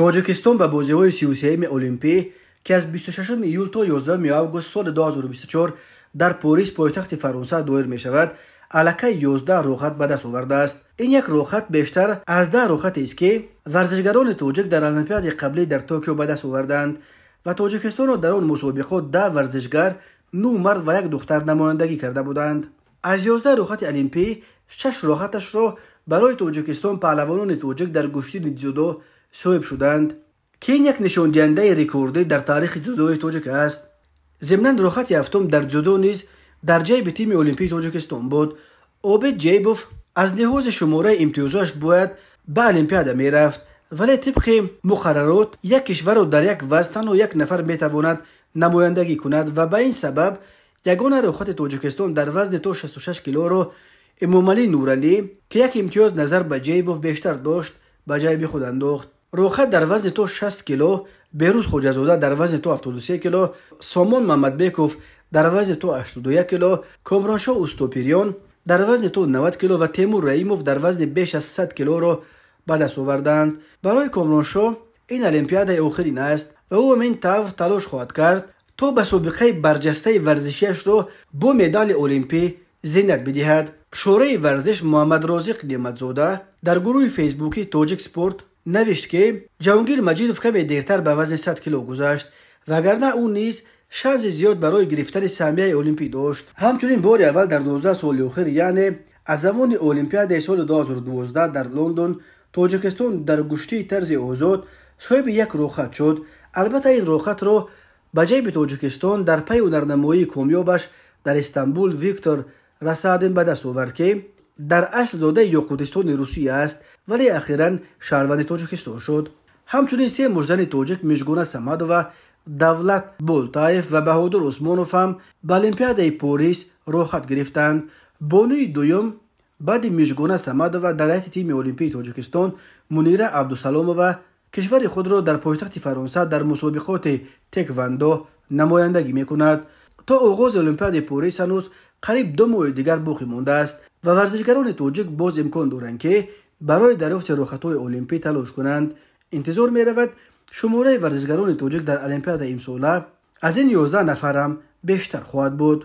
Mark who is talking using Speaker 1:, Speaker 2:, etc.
Speaker 1: Тоҷикистон ба бозиҳои 33-ми Олимпӣ, ки аз 26 июл то 11 август соли 2024 дар Порис, пойтахти Фаронса, доир мешавад, аллакай 11 роҳхат ба даст овардааст. Ин як роҳхат бештар аз 10 роҳхатест, ки варзишгарони тоҷик дар Олимпиадаи қаблӣ дар Токио ба даст оварданд ва Тоҷикистонро дар он мусобиқот 10 варзишгар, 9 мард ва як духтар намояндагӣ карда буданд. Аз 11 роҳхати олимпӣ 6 роҳхаташро барои Тоҷикистон паҳлавонони тоҷик дар гӯштини дзюдо соҳиб шуданд, ки ин як нишондиҳандаи рекордӣ дар таърихи дзюдои тоҷик аст. Зимнан роҳхати ҳафтум дар дзюдо низ дар ҷайби тими олимпии Тоҷикистон буд. Обид Ҷейбов аз лиҳози шумораи имтиёзош бояд ба Олимпиада мерафт, вале тибқи муқаррарот як кишварро дар як вазн танҳо як нафар метавонад намояндагӣ кунад ва ба ин сабаб ягона роҳхати Тоҷикистон дар вазни то 66 килоро Эмомалӣ Нуралӣ, ки як имтиёз назар ба Ҷейбов бештар дошт, ба ҷайби худ андохт. Роҳхат дар вазни то 60 кило Берӯз Хоҷазода, дар вазни то 73 кило Сомон Мамадбеков, дар вазни то 81 кило Комроншоҳ Устопирён, дар вазни то 90 кило ва Темур Раимов дар вазни беш аз 100 килоро ба даст оварданд. Барои Комроншоҳ ин олимпиадаи охирин аст ва ӯ ҳамин тавр талош хоҳад кард, то ба собиқаи барҷастаи варзишиашро бо медали олимпӣ зинат бидиҳад. Шӯраи варзиш Муҳаммадрозиқ Неъматзода дар гурӯҳи фейсбукии Тоҷик Спорт навишт, ки Ҷаҳонгир Маҷидов каме дертар ба вазни 100 кило гузашт, вагарна ӯ низ шанси зиёд барои гирифтани саҳмияи олимпӣ дошт. Ҳамчунин бори аввал дар 12 соли охир, яъне аз замони Олимпиадаи соли 2012 дар Лондон, Тоҷикистон дар гӯштии тарзи озод соҳиби як роҳхат шуд. Албатта, ин роҳхатро ба ҷайби Тоҷикистон дар пайи ҳунарнамоии комёбаш дар Истанбул Виктор Расадин ба даст овард, ки дар асл зодаи Ёқутистони Русия аст, вале ахиран шаҳрванди Тоҷикистон шуд. Ҳамчунин се муждани тоҷик Мижгуна Самадова, Давлат Болтаев ва Баҳодур Усмонов ҳам ба Олимпиадаи Порис роҳхат гирифтанд. Бонуи дуюм баъди Мижгуна Самадова дар ҳайати тими олимпии Тоҷикистон Мунира Абдусаломова кишвари худро дар пойтахти Фаронса дар мусобиқоти теквандо намояндагӣ мекунад. То оғози Олимпиадаи Порис ҳанӯз қариб 2 моҳи дигар боқӣ мондааст ва варзишгарони тоҷик боз имкон доранд, ки барои дарёфти роҳхатҳои олимпӣ талош кунанд. Интизор меравад, шумораи варзишгарони тоҷик дар Олимпиадаи имсола аз ин 11 нафарам бештар хоҳад буд.